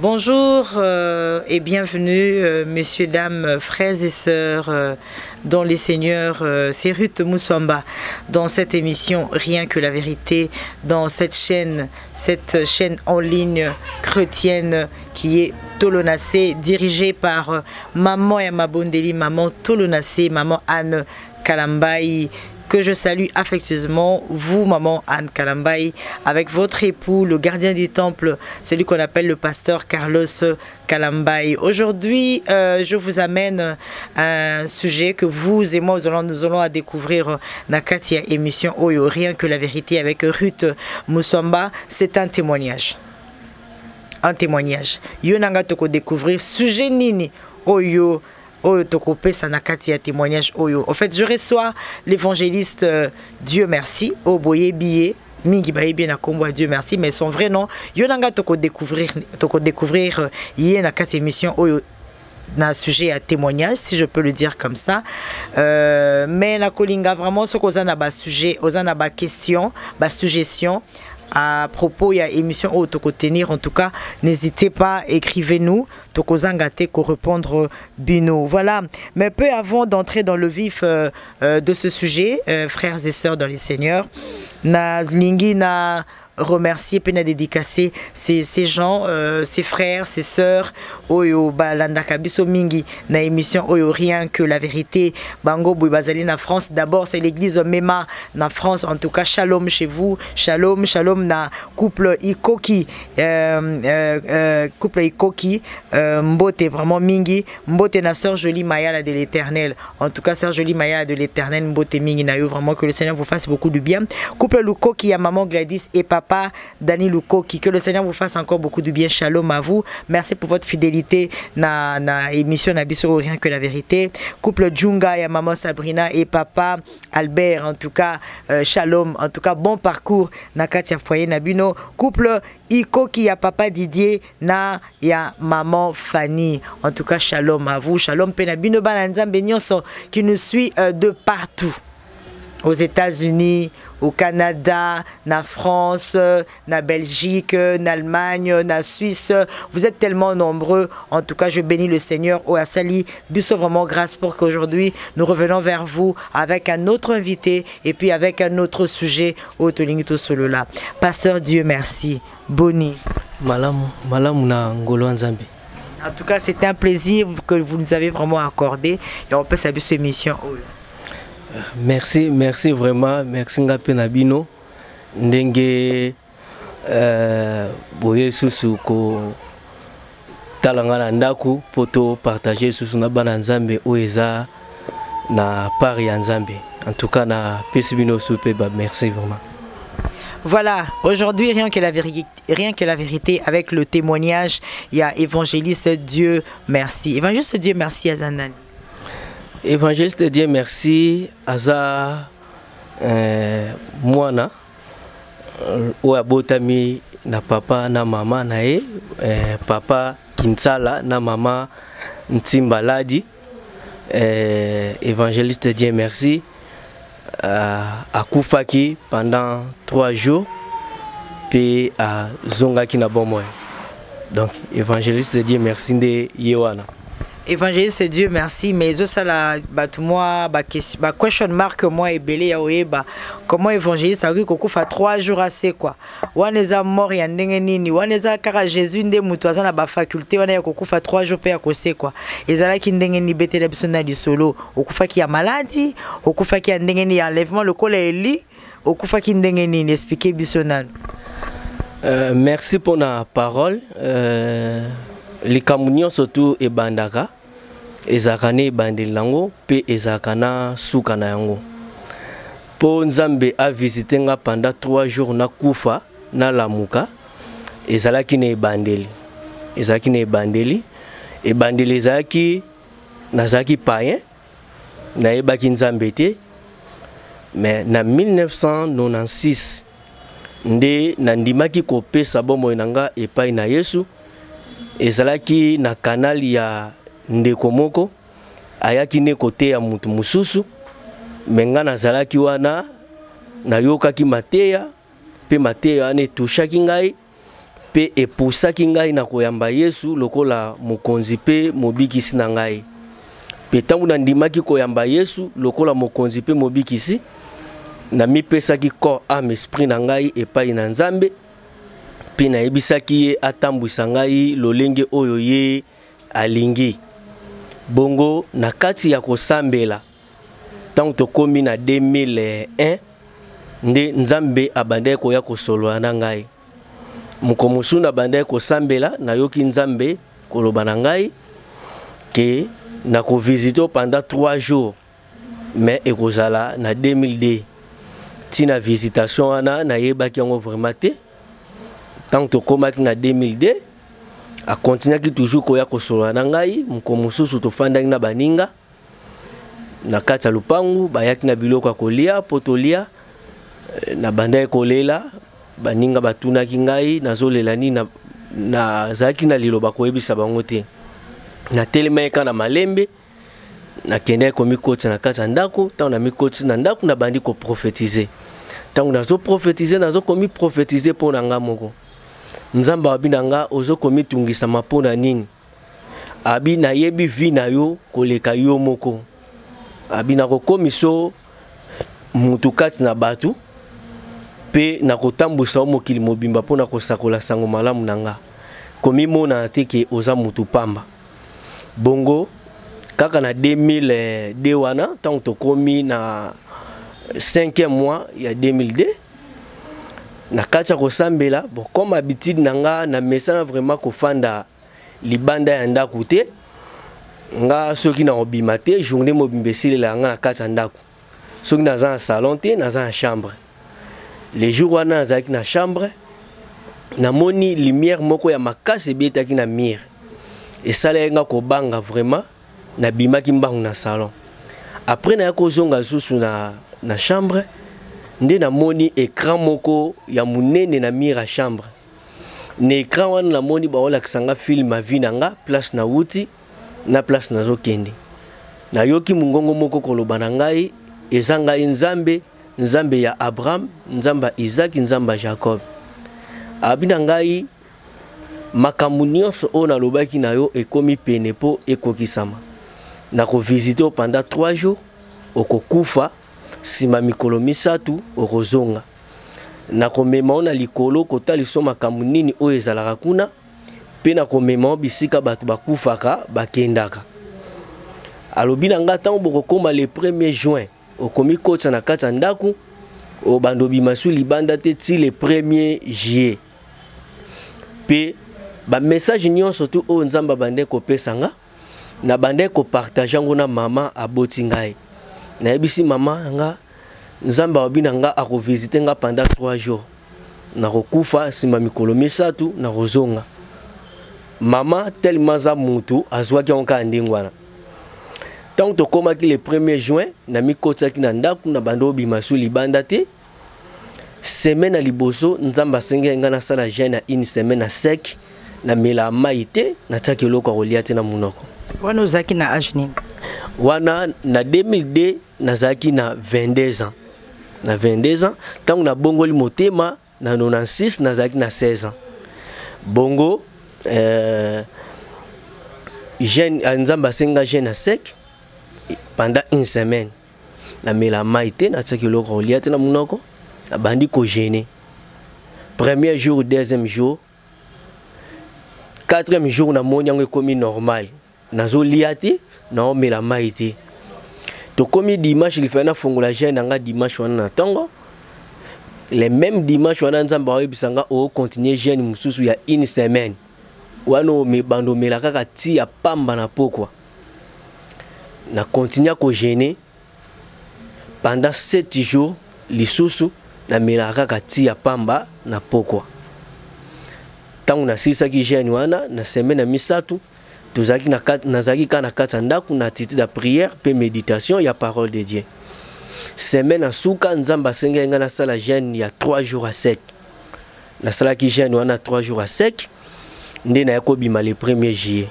Bonjour et bienvenue, messieurs, dames, frères et sœurs dans les Seigneurs. C'est Ruth Moussamba dans cette émission Rien que la vérité, dans cette chaîne en ligne chrétienne qui est Tolonacé, dirigée par Maman Yamabondeli, Maman Tolonacé, Maman Anne Kalambayi, que je salue affectueusement, vous, Maman Anne Kalambayi, avec votre époux, le gardien du temple, celui qu'on appelle le pasteur Carlos Kalambayi. Aujourd'hui, je vous amène un sujet que vous et moi, nous allons à découvrir dans la émission Oyo, Rien que la vérité avec Ruth Moussamba. C'est un témoignage. Un témoignage. Yo nanga toko découvrir sujet nini oyo oyo tokopesa na kati ya témoignage oyo. En fait, je reçois l'évangéliste Dieu merci, oboye billet mingi bayebi na kombo ya Dieu merci, mais son vrai nom, yo nanga toko découvrir ye na kati émission oyo na sujet à témoignage, si je peux le dire comme ça. Mais na kolinga vraiment ce qu'on a ba sujet, oza na ba question, ba suggestion à propos ya émission oyo toko tenir, en tout cas n'hésitez pas, écrivez-nous, tokozanga te ko répondre bino. Voilà, mais peu avant d'entrer dans le vif de ce sujet, frères et sœurs dans les seigneurs, na lingi na remercier pe na dédicacer ces gens, ces frères, ces sœurs oyo balandaka biso mingi na émission oyo Rien que la vérité. Bango boy bazali na France, d'abord c'est l'église Mema na France, en tout cas shalom chez vous, shalom, shalom na couple Ikoki, couple Ikoki, mbote vraiment mingi, mbote na sœur Jolie Mayala de l'Éternel, en tout cas sœur Jolie Mayala de l'Éternel, mbote mingi na yo, vraiment que le Seigneur vous fasse beaucoup du bien. Couple Lukoki ya maman Gladys et papa Dani Lukoki, que le Seigneur vous fasse encore beaucoup du bien, shalom à vous, merci pour votre fidélité na émission na biso Rien que la vérité. Couple Djunga ya maman Sabrina et papa Albert, en tout cas shalom, en tout cas bon parcours na kati ya foyer na bino. Couple Ikoki ya papa Didier na ya maman Fanny, en tout cas shalom à vous, shalom pe na bino bana Nzambe nyonso qui nous suit de partout, aux États-Unis, au Canada, na France, na Belgique, na Allemagne, na Suisse. Vous êtes tellement nombreux. En tout cas, je bénis le Seigneur. Oyo asali biso vraiment grâce pour qu'aujourd'hui, nous revenons vers vous avec un autre invité et puis avec un autre sujet au Tolingi Tosolola. Pasteur Dieu merci. Boni. Malamu, malamu na ngolo Nzambe. En tout cas, c'est un plaisir que vous nous avez vraiment accordé et on peut saluer cette émission. Merci, merci vraiment, merci nga pe na bino ndenge boye susu ko tala nga na ndako po to partager susu na bana Nzambe oyo eza na part ya Nzambe. En tout cas na pesi bino su pe ba merci vraiment. Voilà, aujourd'hui, rien que la vérité, rien que la vérité avec le témoignage, il y a évangéliste Dieu merci. Évangéliste Dieu merci aza nani. Évangéliste Dieu merci aza mwana oyo abotami na papa na mama na ye, papa Kinsala na mama Ntimbaladi. Évangéliste Dieu merci akufaki pendant 3 jours pe azongaki na bomoi. Donc évangéliste Dieu merci nde ye wana. Évangéliste Dieu merci, mais ezosala bato mwa ba question, ba question mark mwa ebele ya oyeba comment évangéliste akoki kokufa 3 jours assez quoi. Wana eza mort ya ndenge nini? Wana eza kaka Jésus nde moto aza na ba faculté wana ya kokufa 3 jours pe ya kosekwa. Ezalaki ndenge nini? Betela biso na lisolo. Okufaki ya maladie, okufaki ya ndenge nini, ya enlèvement lokola Eli, okufaki ndenge nini? Expliquez biso nanu. Merci pour la parole. Likambo nyonso tu ebandaka, ezalaka na ebandeli nango mpe ezalaka na suka na yango. Mpo Nzambe avisite nga pendant 3 jours nakufa nalamuka, ezalaki na ebandeli. Ezalaki na ebandeli. Ebandeli ezalaki, nazalaki païen, nayebaki Nzambe te, mais na 1996 nde nandimaki kopesa bomoi na nga epai na Yesu. Ezalaki na canal ya ndeko moko ayaki ne koteya mutu mosusu, me nga nazalaki wana, nayokaki mateya mpe mateya wana etushaki ngai. Mpe epusaki ngai na koyamba Yesu lokola Mokonzi mpe Mobikisi na ngai. Mpe ntango nandimaki koyamba Yesu lokola Mokonzi mpe Mobikisi, namipesaki corps, âme, esprit na ngai epai na Nzambe mpe nayebisaki ye atambwisa ngai lolenge oyo ye alingi. Bongo na kati ya kosambela, ntango tokomi na 2001 nde Nzambe abandaki koya kosolola na ngai. Mokolo mosusu nabandaki kosambela, nayoki Nzambe koloba na ngai ke nakovisite pendant 3 jours, mais ekozala na 2002. Ntina visitation wana nayebaki yango vraiment te. Ntango tokomaki na 2002, akontinuaki toujours koya kosolola na ngai. Mokolo mosusu tofandaki na baninga na kati ya lupangu, bayaki na biloko ya kolia mpo tolia. Nabandaki kolela, baninga batunaki ngai nazolela nini. Nazalaki na liloba koyebisa bango te. Natelemaki kaka na malembe, nakendaki komikotisa na kati ya ndako. Ntango namikotisi na ndako, nabandi koprofetize. Ntango nazoprofetize, nazokomiprofetize mpo na nga moko. Nzambe abi na nga: "Ozokomitungisama mpo na nini?" Abi: "Nayebi vie na yo koleka yo moko." Abi: "Nakokomisa mutu kati na bato mpe nakotambwisa yo mokili mobimba mpo na kosakola sango malamu na nga. Komimonana te ke oza mutu pamba." Bongo kaka na 2002 wana, ntango tokomi na 5e mois ya 2002, na kati ya kosambela, bon, comme habitude na nga, na mesana vraiment kofanda libanda ya ndako te. Nga soki nakobima te, journée mobimba esilela nga na kati ya ndako. Soki naza na salon te, naza na chambre. Le jour wana nazalaki na chambre, namoni lumière moko ya makasi ebetaki na mur, esalaki nga kobanga vraiment. Nabimaki mbangu na salon. Après naya kozonga lisusu na chambre, nde namoni écran moko ya monene na mur ya chambre. Na écran wana namoni baolakisa nga film ya vie na nga, place nawuti na place nazokende. Nayoki mongongo moko koloba na ngai: "Eza ngai Nzambe, Nzambe ya Abraham, Nzambe ya Isaac, Nzambe ya Jacob." Abi na ngai: "Makambo nyonso oyo nalobaki na yo ekomi pene mpo ekokisama. Nakovisite yo pendant 3 jours, okokufa, nsima mikolo 3 okozonga. Nakomema yo na likolo kotalisa makambo nini oyo ezalaka kuna, mpe nakomema yo bisika bato bakufaka bakendaka." Alobi na nga: "Ntango bokokóma le 1er juin, okomi kotisa na kati ya ndako, obanda obima su libanda te ti le 1er juillet." Mpe bamessage nyonso tu oyo Nzambe abandaki kopesa nga, nabandaki kopartage yango na mama aboti ngai. Nayebisi mama na nga: "Nzambe alobi na nga akovisite nga pendant 3 jours, nakokufa, nsima mikolo 3 nakozonga." Mama tellement aza mutu, azwaki yango kaka ndenge wana. Ntango tokomaki le 1er juin, namikotisaki na ndako, na bando obima su libanda te. Semaine ya liboso, Nzambe asengeli ngai nasala jeûne ya une semaine na sec, namela mai te, natiaki eloko ya kolia te na monoko. Wana ozalaki na age nini? Wana na 2002, nazalaki na 22 ans. Na 22 ans. Ntango nabongoli motema na 96, nazalaki na 16 ans. Bongo jeûne, Nzambe asenga jeûne na sec pendant une semaine, namela mai te, natiaki eloko kolia te na monoko. Nabandi kojeûner premier jour, deuxième jour, quatrième jour, namoni yango ekomi normal, nazolia te, naomela mai te. Tokomi dimanche, lifai nafongola jeûne na nga dimanche wana na ntongo. Le même dimanche wana, Nzambe aoyebisa nga: "Okontinue jeûne mosusu ya une semaine wana, bando omela kaka ti ya pamba na pokwa." Na continue kojeûner pendant 7 jours lisusu, namelaka kaka ti ya pamba na pokwa. Ntango nasilisaki jeûne wana na semaine ya misato, tozalaki nazalaki kaka na kati ya ndako na attitude ya prière mpe méditation ya parole de Dieu. Semaine ya suka, Nzambe asengeli ngai nasala jeûne ya 3 jours à sec. Nasalaki jeûne wana 3 jours à sec, nde naya kobima le 1er juillet.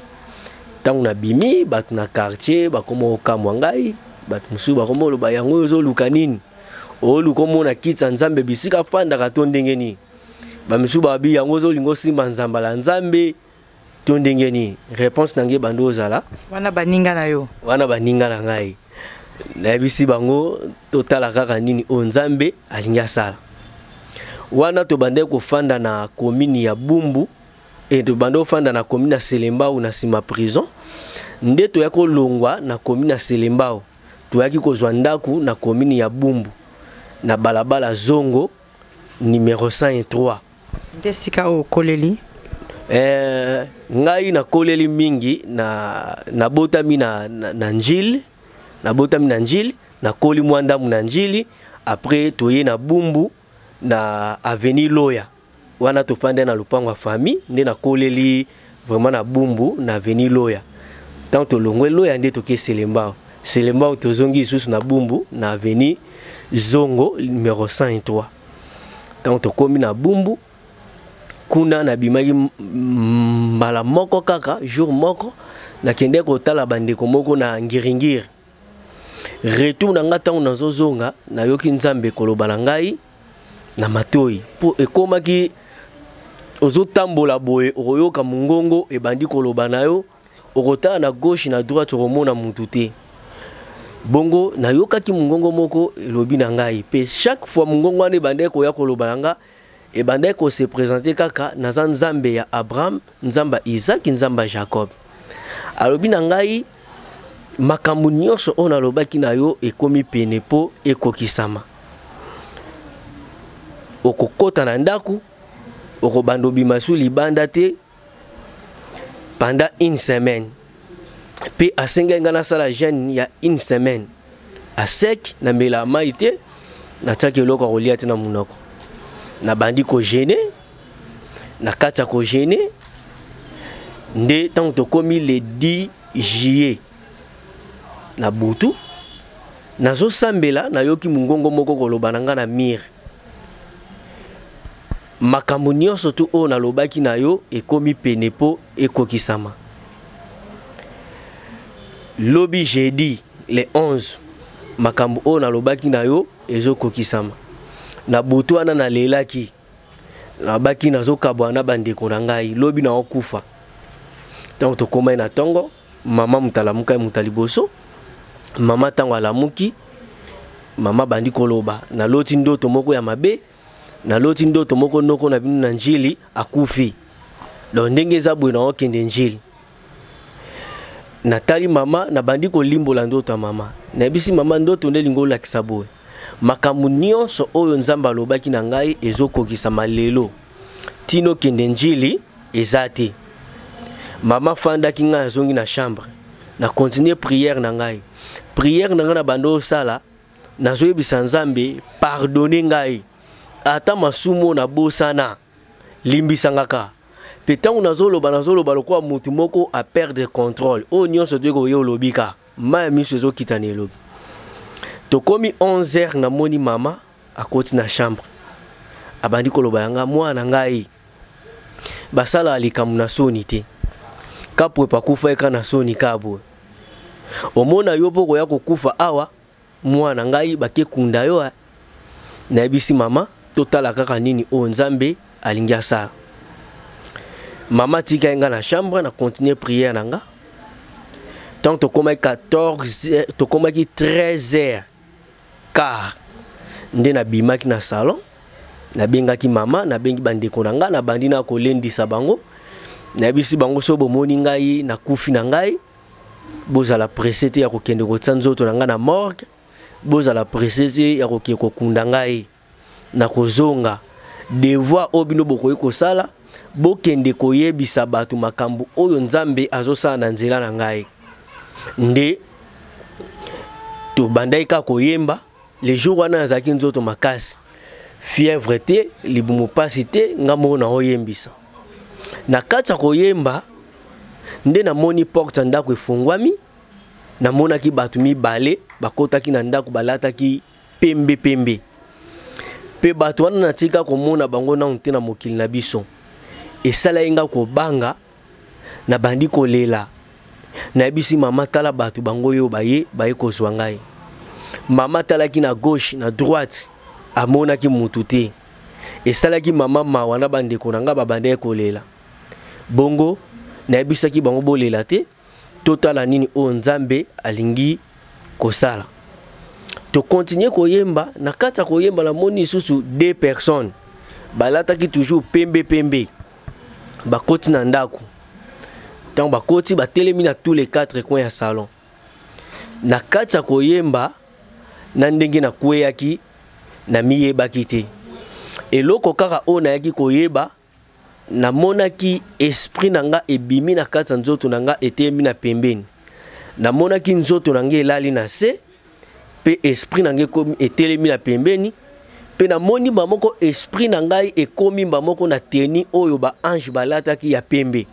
Ntango nabimi, bato na quartier bakoma kokamwa ngai. Bato mosusu bakoma koloba: "Yango oyo ozoluka nini? Oluka omona kiti ya Nzambe bisika afandaka to ndenge nini?" Bamisusu babi yango ozolinga osimba nzambala Nzambe to ndenge nini? Réponse na ngai ebandi ozala wana baninga na yo, wana baninga na ngai, nayebisi bango totala kaka nini oyo Nzambe alingi asala. Wana tobandaki kofanda na commune ya Bumbu e tobandaki kofanda na commune ya Selembao na nsima prison. Nde toyaki kolongwa na commune ya Selembao, toyaki kozwa ndako na commune ya Bumbu na balabala Zongo numéro 103. Nde sika oyo okoleli? Ngai nakoleli mingi na nabotami na Njili, nabotami na Njili, nakoli mwa ndambu na Njili. Après toye na Bumbu na avenue Loya, wana tofandi na lopango ya famille. Nde nakoleli vraiment na Bumbu na avenue Loya. Ntango tolongwe Loya nde toke Selembao. Selembao tozongi lisusu na Bumbu na avenue Zongo numéro 103. Ntango tokomi na Bumbu kuna, nabimaki mbala moko kaka jour moko, nakende kotala bandeko moko na Ngiringiri. Retour na nga, ntango nazozonga, nayoki Nzambe koloba na ngai na matoi, mpo ekomaki ozotambola boye, okoyoka mongongo ebandi koloba na yo, okotala na gauche, na droite, okomona mutu te. Bongo nayokaki mongongo moko elobi na ngai, mpe chaque fois mongongo wana ebandaki koya koloba na nga, ebandaki kose présenter kaka: naza Nzambe ya Abraham, Nzambe ya Isaac, Nzambe ya Jacob. Alobi na ngai: makambo nyonso oyo nalobaki na yo ekomi pene mpo ekokisama. Okokɔta na ndako, okobanda obima su libanda te pendant une semaine. Mpe asengaki ngai nasala jeûne ya une semaine à sec, namela mai te, natiaki eloko ya kolia te na monoko. Nabandi kojeûner. Na kati ya kojeûner nde ntango tokómi le 10 juillet na butu, nazosambela, nayoki mongongo moko koloba na ngai na mire: makambo nyonso tu oyo nalobaki na yo ekomi pene mpo ekokisama. Lobi jeudi le 11, makambo oyo nalobaki na yo ezokokisama. Na butu wana nalelaki, nabaki nazokabwana na bandeko na ngai, lobi naokufa. Ntango tokomai na ntongo, mama moto alamukai moto ya liboso. Mama ntango alamuki, mama bandi koloba: naloti ndoto moko ya mabe, naloti ndoto moko, noko na bino na Njili akufi. Donc ndenge eza boye, naokende Njili. Natali mama, nabandi kolimbola ndoto ya mama. Nayebisi mama: ndoto nde elingi olakisa boye, makambo nyonso oyo Nzambe alobaki na ngai ezokokisama lelo, tina okende Njili eza te. Mama fandaki, ngai azongi na chambre, na continue prière na ngai. Prière na ngai na bando osala, nazoyebisa Nzambe: pardonne ngai ata masumu oyo nabosana, limbisangaka. Mpe ntango nazoloba, nazoloba lokola motu moko aperdre contrôle. Oyo nyonso toyei koye olobi ka mai ya miso ezokita na elobi. Tokomi 11 heures, namoni mama akoti na chambre, abandi koloba yanga: mwana ngai, basalaka likambo na soni te. Kapwepa akufa eka na soni ka boye, omona yo mpo koya kokufa awa, mwana ngai, bakekunda yo. Nayebisi mama: totala kaka nini oyo Nzambe alingi asala. Mama atika ye, nga na chambre na continue prière na nga. Ntango tokomaki 14, tokomaki 13 heures quart nde nabimaki na salon, nabengaki mama, nabengi bandeko na nga, nabandi na kolendisa bango. Nayebisi bango: so bomoni ngai nakufi na ngai, bozala pressé te ya kokende kotia nzoto na ngai na morgue, bozala pressé te ya kokende kokunda ngai. Na kozonga, devoir oyo bino bokoki kosala, bokende koyebisa bato makambo oyo Nzambe azosala na nzela na ngai. Nde tobandaki kaka koyemba. Le jour wana nazalaki nzoto makasi, fièvre te, libumu pasi te, nga moko naoyembisa. Na kati ya koyemba nde namoni porte ya ndako efungwami, namonaki bato mibale bakotaki na ndako, balataki pembe pembe. Mpe bato wana natika komona bango nanu te na mokili na biso. Esalaki nga kobanga, nabandi kolela. Nayebisi mama: tala bato bango oyo baye, baye kozwa ngai. Mama atalaki na gauche, na droite, amonaki mutu te. Esalaki mama mawa na bandeko na ngai, babandaki kolela. Bongo nayebisaki bango bolela te, totala nini oyo Nzambe alingi kosala. Tokontinue koyemba. Na kati ya koyemba namoni lisusu deux personnes balataki toujours pembe pembe, bakoti na ndako. Ntango bakoti, batelemi na tous les quatre coins ya salon. Na kati ya koyemba, na ndenge nakweyaki, namiyebaki te. Eloko kaka oyo nayaki koyeba, namonaki esprit na nga ebimi na kati ya nzoto na nga, eteyemi na pembeni. Namonaki nzoto na nga elali na se, mpe esprit na nga etelemi na pembeni. Mpe namoni mba moko esprit na ngai ekomi mba moko na teni oyo baange balataki ya pembe.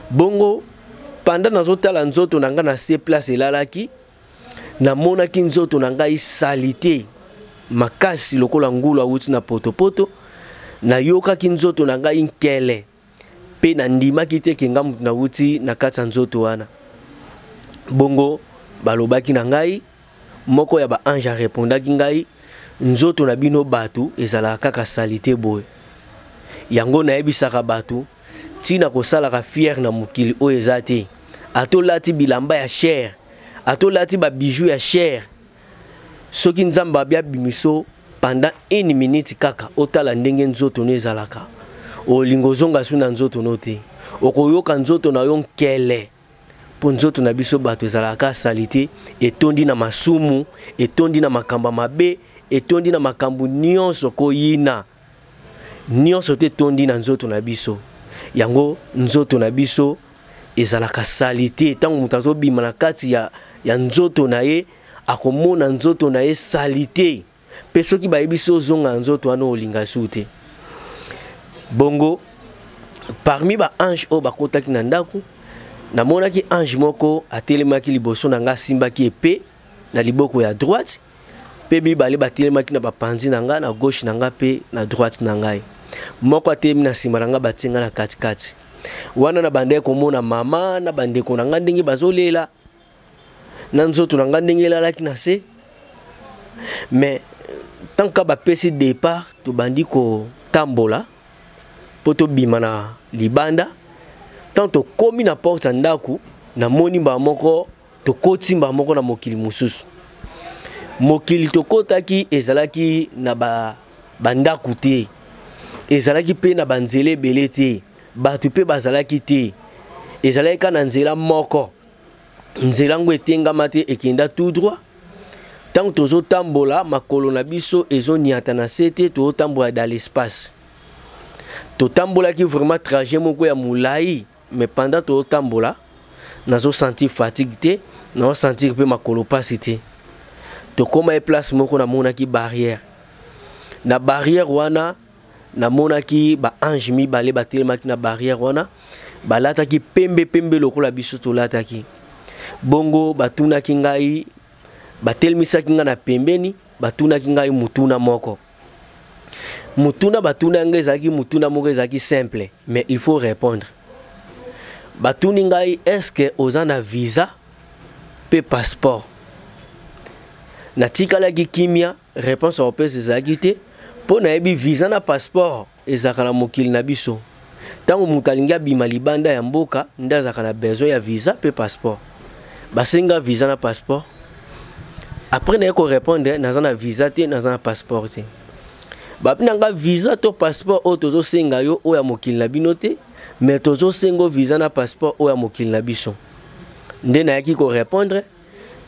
Bongo pendant nazotala nzoto na ngai na se place elalaki, namonaki nzoto na ngai saleté makasi lokola ngulu awuti na potopoto. Nayokaki nzoto na ngai nkele, mpe nandimaki te ke nga moto nawuti na kati ya nzoto wana. Bongo balobaki na ngai, moko ya baange arepondaki ngai: "Nzoto na bino bato ezalaka kaka saleté boye." Yango nayebisaka bato, ntina kosalaka fier na mokili oyo eza te. Atolati bilamba ya cher, atolati babiju ya cher, soki Nzambe abi abimiso pendant une minute kaka, otala ndenge nzoto no ezalaka, olinga ozonga su na nzoto no te. Okoyoka nzoto na yo nkele, mpo nzoto na biso bato ezalaka saleté, etondi na masumu, etondi na makambo mabe, etondi na makambo nyonso, koyina nyonso te etondi na nzoto na biso. Yango nzoto na biso ezalaka saleté. Ntango moto azobima na kati ya nzoto na ye, akomona nzoto na ye saleté. Mpe soki bayebi so ozonga nzoto wana, olinga su te. Bongo parmi baange oyo bakotaki na ndako, namonaki ange moko atelemaki liboso na ngai, asimbaki épée na liboko ya droite, mpe mibale batelemaki na bapanzi na ngai, na gauche na ngai mpe na droite na ngai. Moko atelemi na nsima na ngai, batie ngai na katikati wana. Na bandaki komona mama na bandeko na ngai ndenge bazolela, na nzoto na ngai ndenge elalaki na se. Mais tant ka bapesi départ, tobandi kotambola mpo tobima na libanda. Tant tokómi na porte ya ndako, namoni mbala moko tokoti mbala moko na mokili mosusu. Mokili tokɔtaki ezalaki na bandako ba te, ezalaki mpe na banzela ebele te, bato mpe bazalaki te. Ezalaki kaka na nzela moko, nzela yango etengama te, ekenda tout droit. Ntango tozotambola, makolo na biso ezoniata na se te, tozotambola dans l'espace. Totambolaki vraiment trajet moko ya molai, mais pendant tozotambola, nazosentir fatigue te, nazosentir mpe makolo pasi te. Tokóma ye place moko, namonaki barrière. Na barrière wana, namonaki baange mibale batelemaki na barrière wana, balataki pembe pembe lokola biso tolataki. Bongo batunaki ngai, batelemisaki ngai na pembeni, batunaki ngai mutuna moko. Mutuna batuna ngai ezalaki mutuna moko ezalaki simple, mais il faut répondre. Batuni ngai: "Est-ce que oza na visa mpe passeport?" Natikalaki kimia, réponse ya kopesa ezalaki te, mpo nayebi visa na passeport ezalaka na mokili na biso. Ntango moto alingi abima libanda ya mboka nde azalaka na besoin ya visa mpe passeport. Basenga visa na passeport. Après naye korépondre: "Naza na visa te, naza na passeport te." Babi na nga: "Visa to passeport oyo tozosenga yo, oyo ya mokili na bino te, mais tozosenga visa na passeport oyo ya mokili na biso." Nde nayaki korépondre: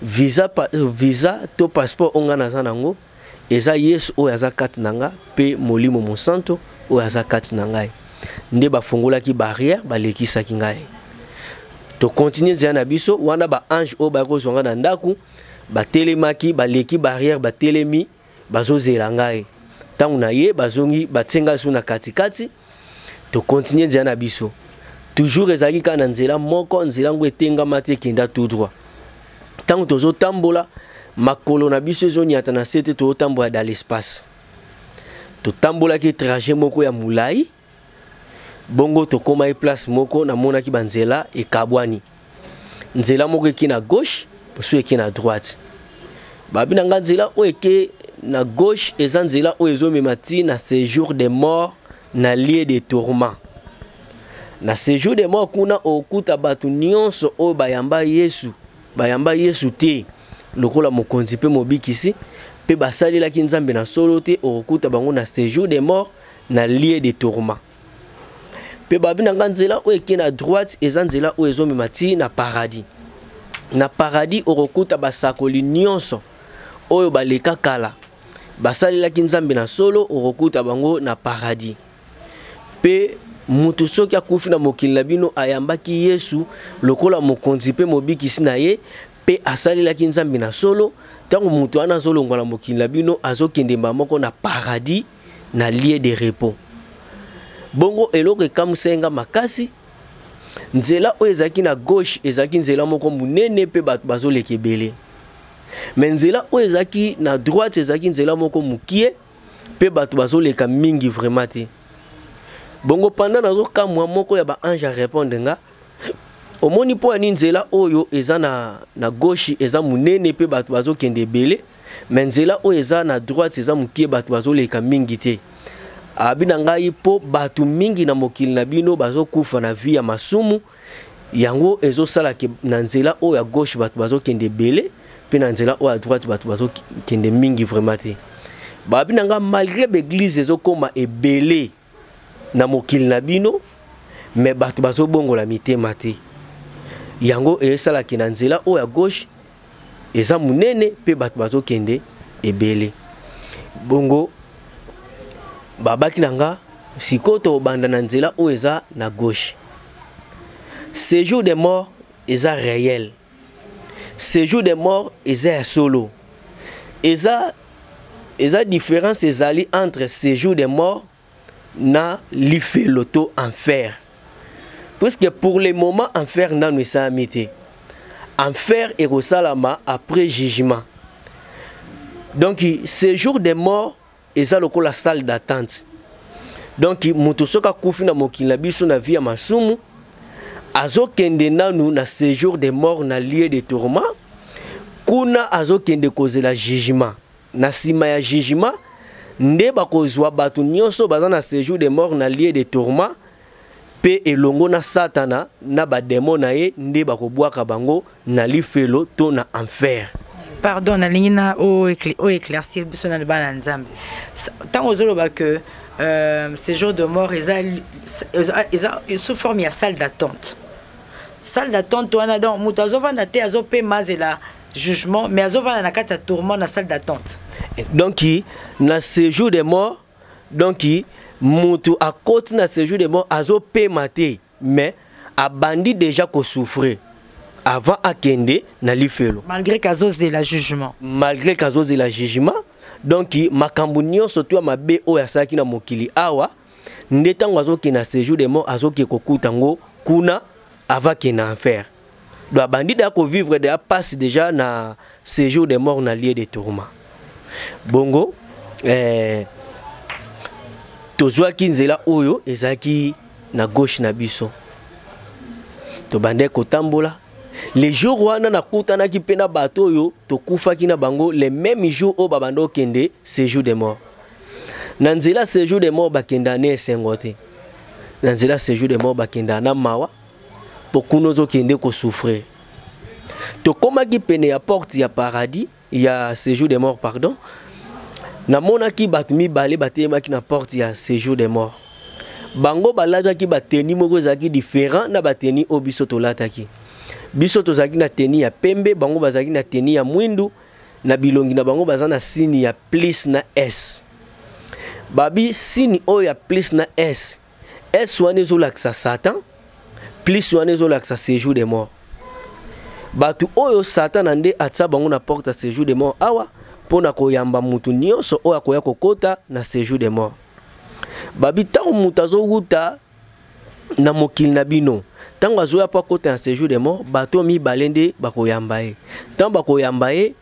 "Visa to passeport oyo nga naza nango eza Yesu oyo aza kati na nga mpe Molimo Mosanto oyo aza kati na ngai." Nde bafungolaki barrière, balekisaki ngai. Tokontinue nzela na biso wana. Baange oyo bayaki kozwa ngai na ndako batelemaki, baleki barrière, batelemi, bazozela ngai. Ntango na ye bazongi, batie ngai so na katikati. Tokontinue nzela na biso, toujours ezalaki kaka na nzela moko, nzela yango etengama te, ekenda tout droit. Ntango tozotambola, makolo na biso ezoniata na se te, tozotambola dans l'espace. Totambolaki trajet moko ya molai. Bongo tokomaki place moko, namonaki banzela ekabwani, nzela moko eki na gauche, mosusu eki na droite. Babi na nga: "Nzela oyo eke na gauche eza nzela oyo ezomema ti na séjour de mort, na lieu de tourment. Na séjour de mort kuna okuta bato nyonso oyo bayamba Yesu, bayamba Yesu te lokola mokonzi mpe mobikisi, mpe basalelaki Nzambe na solo te, okokuta bango na séjour de mort, na lieu de tourment. Mpe babi na nga nzela oyo eke na droite eza nzela oyo ezomema ti na paradis. Na paradis okokuta basakoli nyonso oyo baleka kala basalelaki Nzambe na solo, okokuta bango na paradis. Mpe mutu soki akufi na mokili na bino ayambaki Yesu lokola mokonzi mpe mobikisi na ye mpe asalelaki Nzambe na solo, ntango mutu wana azolongwa na mokili na bino azokende mbala moko na paradis, na lieu de repos. Bongo eloko ekamwisaki nga makasi, nzela oyo ezalaki na gauche ezalaki nzela moko monene mpe bato bazoleka ebele, mais nzela oyo ezalaki na droite ezalaki nzela moko mokie mpe bato bazoleka mingi vraiment te. Bongo pendant nazokamwa, moko ya baange arépondre nga: omoni mpo ya nini nzela oyo eza na gauche eza monene mpe bato bazokende ebele, mais nzela oyo eza na droite eza mokie, bato bazoleka mingi te? Abi na ngai mpo bato mingi na mokili na bino bazokufa na vie ya masumu, yango ezosalaka na nzela oyo ya gauche bato bazokende ebele mpe na nzela oyo ya droite bato bazokende mingi vraiment te. Babi na nga malgré baéglise ezokóma ebele na mokili na bino, mais bato bazobongola mitema te, yango esalaki na nzela oyo ya gauche eza monene mpe bato bazokende ebele. Bongo babaki na nga sikoyo tobanda na nzela oyo eza na gauche. Séjour de mort eza réel, séjour de mort eza ya solo. Eza différence ezali entre séjour de mort na lifelo to enfer, puisque pour le moment enfer nanu esalami te. Enfer ekosalama après jugement. Donc séjour de mort eza lokola salle d'attente. Donc moto soki akufi na mokili na biso na vie ya masumu, azokende nanu na séjour de mort, na lieu de tourment. Kuna azokende kozela jugement. Na nsima ya jugement nde bakozwa bato nyonso baza na séjour de mort, na lieu de tourment, mpe elongo na Satana na bademo na ye nde bakobwaka bango na lifelo to na enfer. Pardon, nalingi na oéclaircir biso na bana Nzambe. Ntango ozoloba que séjour de mort eza sous forme ya salle d'attente, salle d'attente wana, donc moto azovanda te, azopema, azela jugement, mais azovanda na kati ya tourment na salle d'attente? Donc na séjour de mort, donc moto akoti na séjour de mort, azopema te, mais abandi déjà kosouffrir avant akende na lifelo. Malgré kazozela jugement. Malgré kazozela jugement. Donc makambo nyonso to ya mabe oyo asalaki na mokili awa nde ntango azokende na séjour de mort azoke kokuta yango kuna avant akende na enfer. Donc abandi deya kovivre, deya passe déjà na séjour de mort, na lieu de tourment. Bongo tozwaki nzela oyo ezalaki na gauche na biso, tobandaki kotambola. Le jour wana nakutanaki mpe na bato oyo tokufaki na bango le même jour oyo babanda okende séjour de mort. Na nzela séjour de mort bakenda na esengo te, na nzela séjour de mort bakenda na mawa, mpo kuna ozokende kosouffrir. Tokomaki pene ya porte ya paradis, ya séjour de mort, pardon. Namonaki bato mibale batelemaki na porte ya séjour de mort. Bango balataki batenue moko ezalaki différent na batenue oyo biso tolataki. Biso tozalaki na tenue ya pembe, bango bazalaki na tenue ya mwindu. Na bilongi na bango baza na signe ya plus na S. Babi signe oyo ya plus na S, S wana ezolakisa Satan, plus wana ezolakisa séjour de mort. Bato oyo Satan na nde atia bango na porte ya séjour de mort awa mpo na koyamba mutu nyonso oyo akoya kokota na séjour de mort. Babi ntango moto azowuta na mokili na bino, ntango azoya mpo akota na séjour de mort, bato mibale nde bakoyamba ye. Ntango bakoyamba ye,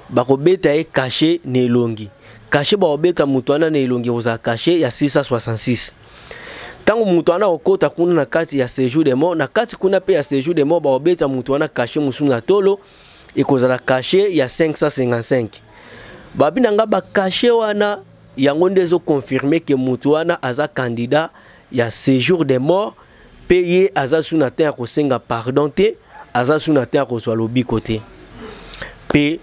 bakobeta ye cachet na elongi. Cachet bakobeta moto wana na elongi ekozala cachet ya 666. Ntango moto wana akokota kuna na kati ya séjour de mort, na kati kuna mpe ya séjour de mort, bakobeta moto wana cachet mosusu na tolo, ekozala cachet ya 555. Babi na nga bacachets wana, yango nde ezoconfirmer ke motu wana aza candidat ya séjour de mort, mpe ye aza su na te ya kosenga pardon te, aza su na te ya kozwa lobiko te. Mpe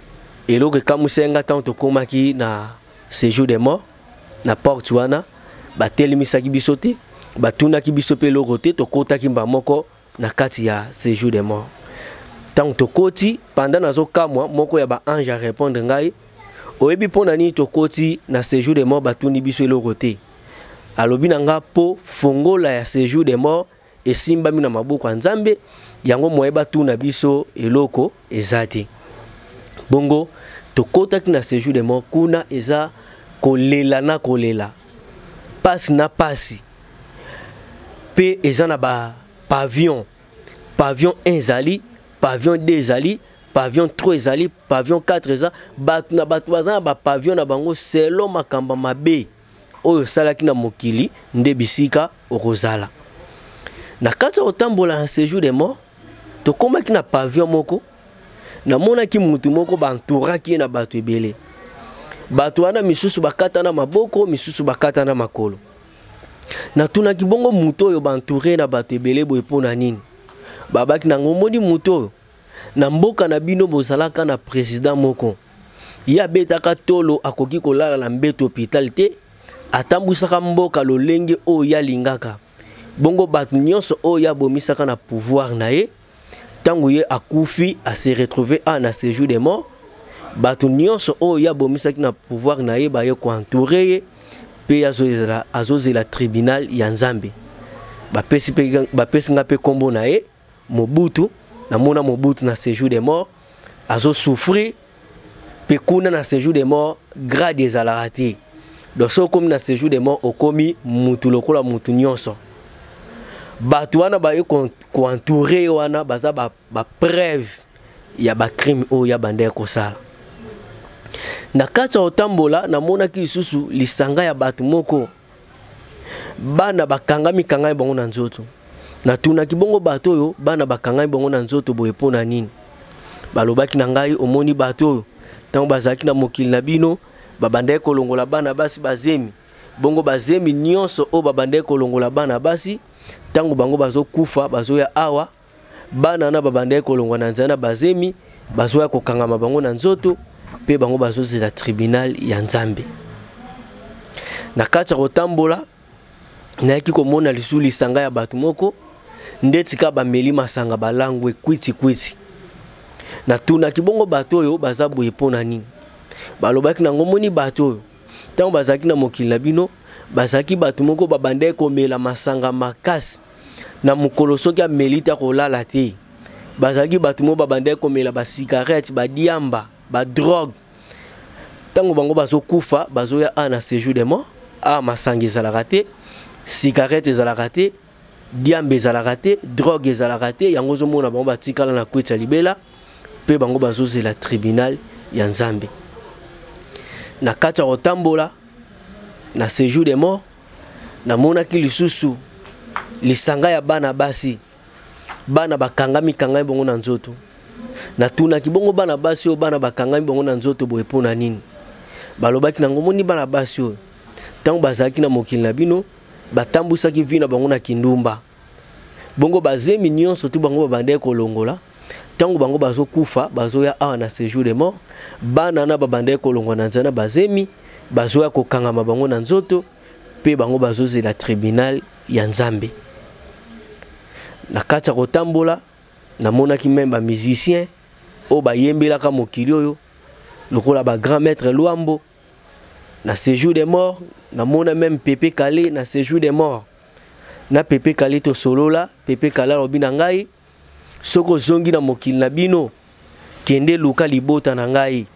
eloko ekamwisa nga, ntango tokomaki na séjour de mort, na porte wana, batelemisaki biso te, batunaki biso mpe eloko te. Tokotaki mba moko na kati ya séjour de mort. Ntango tokoti, pendant nazokamwa, moko ya baange arépondre ngai: "Oyebi mpo na nini tokoti na séjour de mort, batuni biso eloko te?" Alobi na nga: "Mpo fongola ya séjour de mort esimbami na maboko ya Nzambe, yango moye batuna biso eloko eza te." Bongo tokɔtaki na séjour de mort. Kuna eza kolela na kolela, pasi na pasi. Mpe eza na bapavillon. Pavillon 1 ezali, pavillon 2 ezali, pavillon 3 ezali, pavillon 4 eza. Bato na bato baza na bapavillon na bango selon makambo mabe oyo osalaki na mokili, nde bisika okozala. Na kati ya kotambola na séjour de mort, tokomaki na pavillon moko. Namonaki mutu moko, baentouraki ye na bato ebele. Bato wana, misusu bakata na maboko, misusu bakata na makolo. Natunaki: "Bongo mutu oyo baentoure na bato ebele boye, mpo na nini?" Babaki nango: "Omoni mutu oyo, na mboka na bino bozalaka na président moko, ye abetaka tolo, akoki kolala na mbeto hôpital te, atambwisaka mboka lolenge oyo ye alingaka. Bongo bato nyonso oyo abomisaka na pouvoir na ye, ntango ye akufi, ase retrouve a na séjour de mort. Bato nyonso oyo ye abomisaki na pouvoir na ye baye koentourer ye, mpe azozela tribunal ya Nzambe." Bapesi nga mpe nkombo na ye, Mobutu. Namona Mobutu na séjour de mort, azosouffrir. Mpe kuna na séjour de mort, grade ezalaka te. Donc soki okomi na séjour de mort, okomi mutu lokola mutu nyonso. Bato wana baye koentourer wana, baza bapreuve ba ya bacrime oyo ya banda ya kosala. Na kati ya kotambola, namonaki lisusu lisanga ya bato moko, bana bakangami kangami bango na nzoto. Natunaki: "Bongo bato oyo, bana bakangami bango na nzoto boye, mpo na nini?" Balobaki na ngai: "Omoni bato oyo, ntango bazalaki na mokili na bino, babandaki kolongola bana basi bazemi. Bongo bazemi nyonso oyo babandaki kolongola bana basi, ntango bango bazokufa, bazoya awa. Bana na babandaki kolongwa na nzela na bazemi, bazoya kokangama bango na nzoto, mpe bango bazozela tribunal ya Nzambe." Na kati ya kotambola, nayaki komona lisusu lisanga ya bato moko, ndeti ka bameli masanga, balangwe kwiti-kwiti. Natunaki: "Bongo bato oyo baza boye, mpo na nini?" Balobaki nango: "Moni bato oyo, ntango bazalaki na mokili na bino, bazalaki bato moko babandaki komela masanga makasi. Na mokolo, soki ameli te, akolala te. Bazalaki bato moko babandaki komela bacigarette, badiamba, badrogue. Ntango bango bazokufa, bazoya a na séjour de mort. A masanga ezalaka te, cigarette ezalaka te, diamba ezalaka te, drogue ezalaka te. Yango ozomona bango batikala na kweti ya libela, mpe bango bazozela tribunal ya Nzambe." Na kati ya kotambola na séjour de mort, namonaki lisusu lisanga ya bana basi, bana bakangami kangami bango na nzoto. Natunaki: "Bongo bana basi oyo, bana bakangami bango na nzoto boye, mpo na nini?" Balobaki nango: "Moni bana basi oyo, ntango bazalaki na mokili na bino, batambwisaki vie na bango na kindumba. Bongo bazemi nyonso tu bango babandaki kolongola, ntango bango bazokufa, bazoya awa na séjour de mort. Bana na babandaki kolongwa na nzela na bazemi, bazoya kokangama bango na nzoto, mpe bango bazozela tribunal ya Nzambe." Na kati ya kotambola, namonaki même bamusicien oyo bayembelaka mokili oyo, lokola bagrand maître Lwambo na séjour de mort. Namona même Pepe Kale na séjour de mort. Na Pepe Kale tosolola. Pepe Kale alobi na ngai: "Soki ozongi na mokili na bino, kende luka libota na ngai,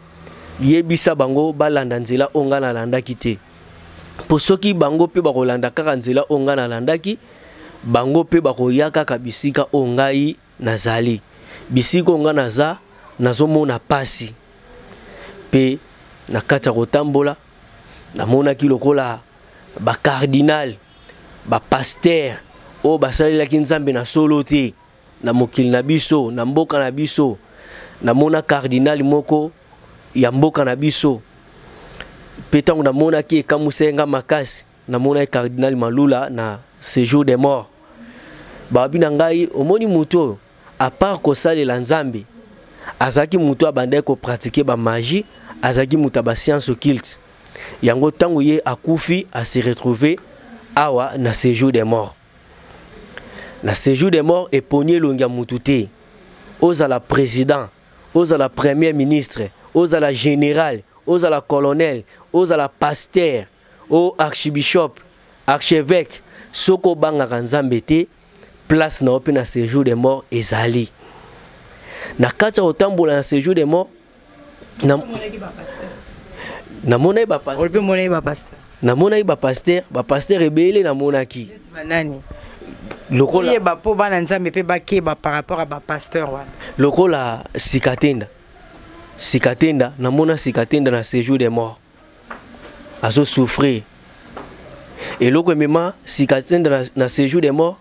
yebisa bango balanda nzela oyo ngai nalandaki te, mpo soki bango mpe bakolanda kaka nzela oyo ngai nalandaki, bango mpe bakoya kaka bisika oyo ngai nazali. Bisika oyo ngai naza, nazomona pasi." Mpe na kati ya kotambola, namonaki lokola bacardinal, bapasteur oyo basalelaki Nzambe na solo te na mokili na biso, na mboka na biso. Namona cardinal moko ya mboka na biso. Mpe ntango namonaki ekamwisaki nga makasi, namonaki cardinal Malula na séjour des morts. Babi na ngai, omoni moto oyo, à part kosalela Nzambe, azalaki moto abandaki kopratike ba magie, azalaki moto ya ba science occulte. Yango ntango ye akufi, a se retrouver awa na séjour des morts. Na séjour des morts eponi elongi ya motu te. Ozala président, ozala premier ministre, ozala général, ozala colonel, ozala pasteur, o archibishop, archevêque, soki obangaka Nzambe te, place na yo mpe na séjour des morts ezali. Na kati ya kotambola na séjour des morts, namonaki bapasteur, namonaki bapasteur, bapasteur ebele namonaki. Banani? Lokola oyeba mpo bana Nzambe mpe bakeba par rapport à bapasteur wana. Lokola Sikatenda, Sikatenda, namona Sikatenda na séjour des morts azosouffrir. Eloko emema Sikatenda na séjour des morts,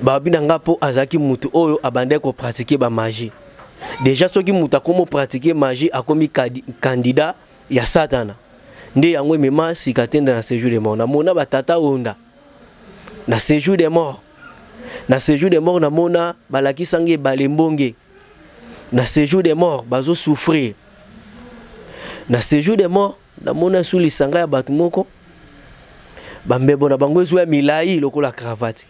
babi na nga mpo azalaki motu oyo abandaki kopratike bamagie. Déjà soki moto akomi opratike magie, akomi candidat ya Satana. Nde yango emema Sikatenda na séjour des morts. Namona batata onda na séjour des morts. Na séjour des morts namona balakisanga ebale mbonge. Na séjour des morts bazosouffrir. Na séjour des morts namona su lisanga ya bato moko, bambebo na bango ezwa ya milai lokola cravate.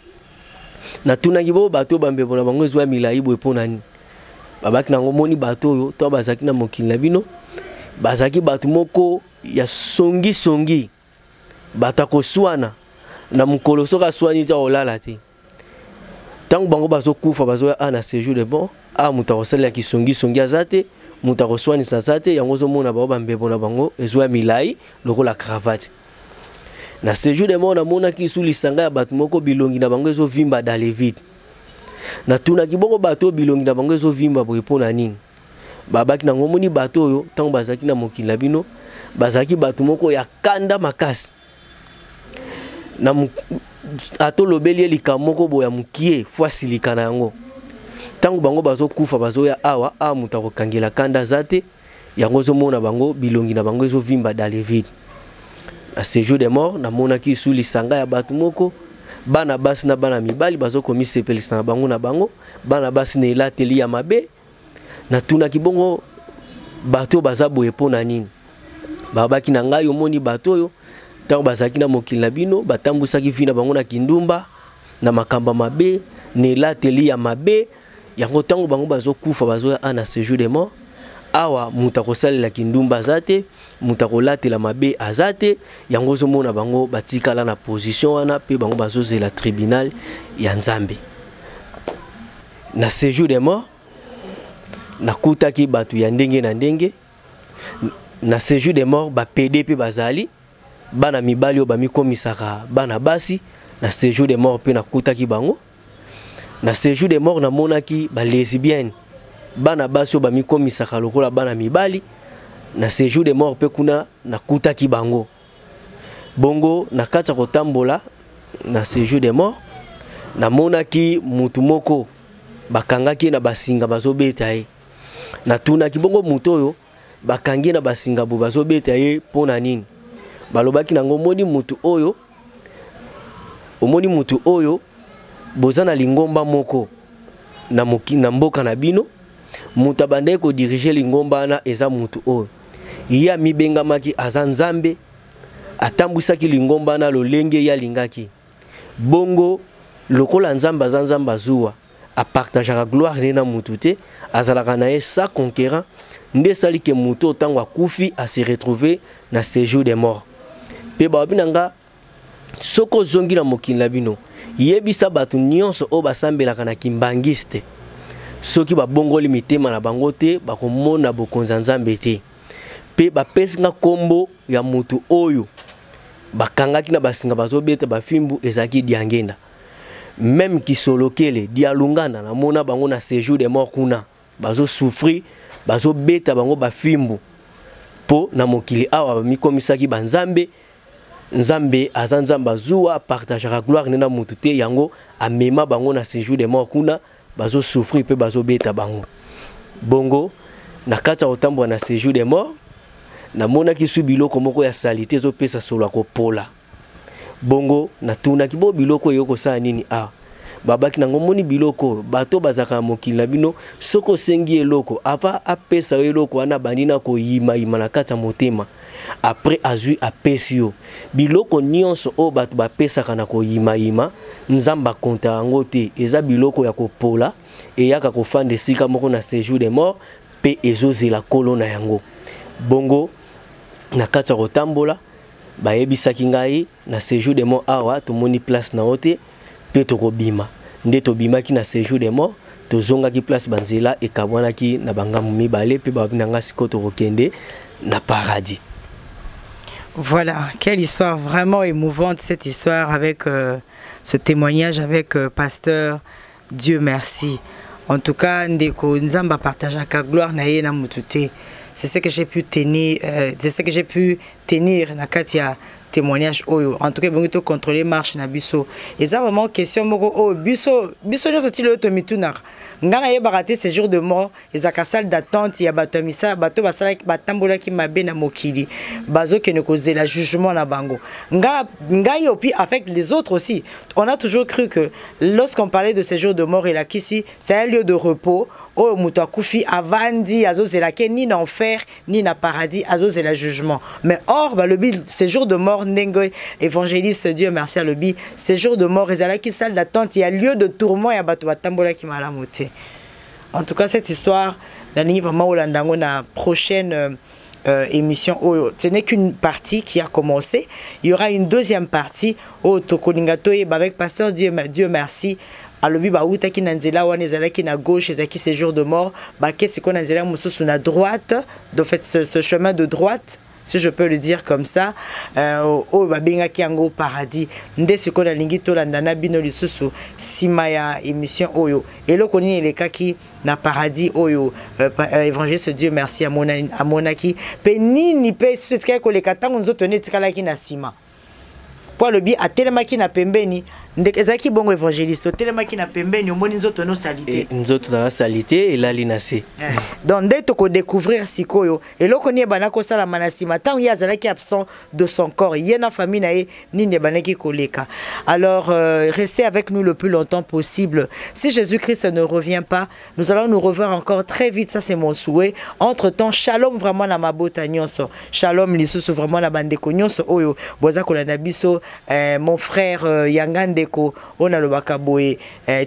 Natunaki bo bato oyo bambebo na bango ezwa ya milai boye mpo na nini? Babaki nango, moni bato oyo to bazalaki na mokili na bino, bazalaki bato moko ya songisongi, bato akoswana na mokolo, soki aswani te akolala te. Ntango bango bazokufa, bazoya a na séjour de bon a, moto akosalela kisongisongi aza te, moto akoswanisa aza te. Yango ozomona bango bambebo na bango ezwa ya milai lokola cravate. Na séjour de mort namonaki su lisanga ya bato moko, bilongi na bango ezovimba dans le vide. Natunaki bongo bato oyo bilongi na bango ezovimba boye mpo na nini? Babaki nango, omoni bato oyo ntango bazalaki na mokili na bino, bazalaki bato moko ya kanda makasi. Na atolobeli ye likambo moko boye ya mokie, fo asilika na yango. Ntango bango bazokufa, bazoya awa, awa moto akokangela kanda aza te. Yango ozomona bango bilongi na bango ezovimba dans le vide. Na séjour de mort namonaki su lisanga ya bato moko, bana basi na bana mibali bazokomisepelisa na bango na bango, bana basi na elateli ya mabe. Natunaki bongo bato oyo baza boye mpo na nini? Babaki na ngai, omoni bato oyo ntango bazalaki na mokili na bino, batambwisaki vi na bango na kindumba, na makambo mabe, na elateli ya mabe. Yango ntango bango bazokufa, bazoya a na séjour de mort awa, moto akosalela kindumba aza te, moto akolatela mabe aza te. Yango ozomona bango batikala na position wana, mpe bango bazozela tribunal ya Nzambe. Na séjour de mort nakutaki bato ya ndenge na ndenge. Na séjour de mort bapede mpe bazali, bana mibali oyo bamikomisaka bana basi. Na séjour de mort mpe nakutaki bango. Na séjour de mort namonaki balesbienne, bana basi oyo bamikomisaka lokola bana mibali. Na séjour de mort mpe kuna nakutaki bango. Bongo na kati ya kotambola na séjour de mort, namonaki mutu moko bakangaki ye na basinga, bazobeta ye. Natunaki bongo mutu oyo bakangi ye na basinga boye, bazobeta ye mpo na nini? Balobaki nango, omoni mutu oyo, omoni mutu oyo, boza na lingomba moko na, na mboka na bino, moto abandaki kodirige lingomba wana eza mutu oyo. Ye amibengamaki aza Nzambe, atambwisaki lingomba wana lolenge ye alingaki. Bongo lokola Nzambe aza Nzambe azuwa, apartageaka gloire ne na mutu te, azalaka na ye sa conquérant, nde esali ke mutu oyo ntango akufi ase retrouver na séjour de mort. Mpe balobi na nga, soki ozongi na mokili na bino, yebisa bato nyonso oyo basambelaka na kimbangiste, soki babongoli mitema na bango te, bakomona bokonzi ya Nzambe te. Mpe bapesi nga nkombo ya motu oyo bakangaki na basinga bazobeta bafimbu, ezalaki Diangenda. Même Kisolokele, Dialungana, namona bango na séjour de mort kuna bazosouffrir, bazobeta bango bafimbu, mpo na mokili awa bamikomisaki banzambe. Nzambe aza Nzambe azuwa, partageaka gloire ne na mutu te. Yango amema bango na séjour de mort kuna, bazosouffrir mpe bazobeta bango. Bongo na kati ya kotambola na séjour de mort, Namonaki su biloko moko ya salite ezopesa solo ya kopola. Bongo natunaki bo biloko oyo kosala nini awa? Babaki nango moni biloko oyo bato bazalaka na mokili na bino, soki osengi eloko ava apesa yo eloko wana abandi na koyimayima na kati ya motema, après azwi apesi yo biloko nyonso oyo bato bapesaka na koyimayima. Nzambe akonta yango te, eza biloko ya kopola, eyaka kofanda esika moko na séjour de mort mpe ezozela nkolo na yango. Bongo na kati ya kotambola bayebisaki ngai na séjour de mort awa tomoni place na yo te mpe tokobima. Nde tobimaki na séjour de mort, tozongaki place banzela ekabwanaki na bangambo mibale, mpe babi na ngai sikoyo tokokende na paradis. Voilà, quelle histoire vraiment émouvante, cette histoire avec ce témoignage avec pasteur Dieu merci. En tout cas, ndeko Nzambe partageaka gloire na ye na mutu te. C'est ce que j'ai pu tenir, c'est ce que j'ai pu tenir na kati ya témoignage oyo. En tout cas, bongi to contrôler marche na biso. Eza vraiment question moko oyo biso biso nyonso ti lelo tomitunaka. Nga nayebaka te séjour de mort ezalaka salle d'attente ya bato ya misala, bato basalaki, batambolaki mabe na mokili, bazokende kozela jugement na bango. Nga ngai opi avec les autres aussi, on a toujours cru que lorsqu'on parlait de séjour de mort elakisi c'est un lieu de repos oyo moto akufi avandi, azozela ke ni na enfer ni na paradis, azozela jugement. Mais or balobi séjour de mort, ndenge évangéliste Dieu merci alobi, séjour de mort ezalaki salle d'attente ya lieu de tourment ya bato batambolaki malamu te. En tout cas, cette histoire nalingi vraiment olanda yango na prochaine émission oyo. Ce n'est qu'une partie qui a commencé, il y aura une deuxième partie oyo tokolinga toyeba avec pasteur Dieu, Dieu merci. Alobi bautaki na nzela wana ezalaki na gauche, ezalaki séjour de mort, bake sikoyo na nzela mosusu na droite, donc fait ce chemin de droite, si je peux le dire comme ça, oyo babengaki yango paradis. Nde sikoyo nalingi tolanda na bino lisusu nsima ya émission oyo, eloko nini elekaki na paradis oyo évangéliste Dieu merci amonaki, mpe nini mpe susu etikaki koleka ntango nzoto nde etikalaki na nsima. Po alobi atelemaki na pembeni, ndeke ezalaki bongo, évangéliste, otelemaki na pembeni, omoni nzoto nosali te. Nzoto na sali te, elali na se. Donc nde tokodécouvrir sikoyo eloko nini ebanda kosalama na nsima ntango ye azalaki absent de son corps, ye na famille na ye, nini ebandaki koleka. Alors restez avec nous le plus longtemps possible. Si Jésus-Christ ne revient pas, nous allons nous revoir encore très vite, ça c'est mon souhait. Entre temps, shalom vraiment na mabota nyonso, shalom lisusu vraiment na bandeko nyonso oyo boza kolanda biso, mon frère Yanga ndeko oyo nalobaka boye,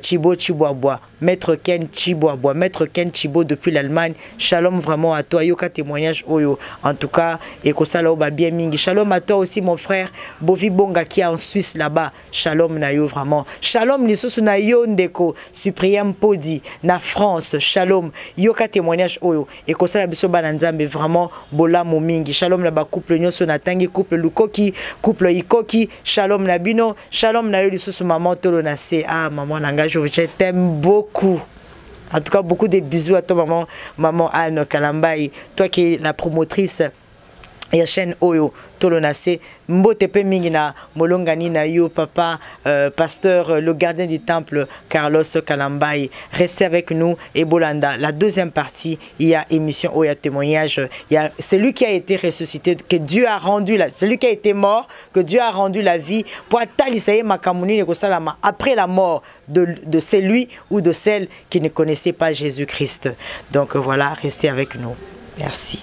Chibo Chibwabwa, maître Ken Chibwabwa, maître Ken Chibo depuis l'Allemagne, shalom vraiment à toi. Yoka témoignage oyo, en tout cas ekosala oyo bien mingi. Shalom à toi aussi, mon frère Bovi Bonga qui est en Suisse là-bas, shalom na yo vraiment. Shalom lisusu na yo ndeko Cyprien Mpodi na France, shalom. Yoka témoignage oyo ekosala biso bana Nzambe vraiment bolamu mingi. Shalom na bacouple nyonso natangi, couple Lukoki, couple Ikoki, shalom na bino. Shalom na yo lisusu maman Tolo na se. Ah maman na ngai, je t'aime beaucoup. En tout cas, beaucoup de bisous à toi, maman, maman Anne Kalambayi, toi qui es la promotrice ya chaîne oyo Tolo na se. Mbote mpe mingi na molongani na yo, papa pasteur, le gardien du temple Carlos Kalambayi. Restez avec nous et bolanda la deuxième partie. Il y a émission oyo ya témoignage, il y a celui qui a été ressuscité, que Dieu a rendu la, celui qui a été mort, que Dieu a rendu la vie, po atalisa ye makambo nini ekosalama après la mort de celui ou de celle qui ne connaissait pas Jésus-Christ. Donc voilà, restez avec nous, merci.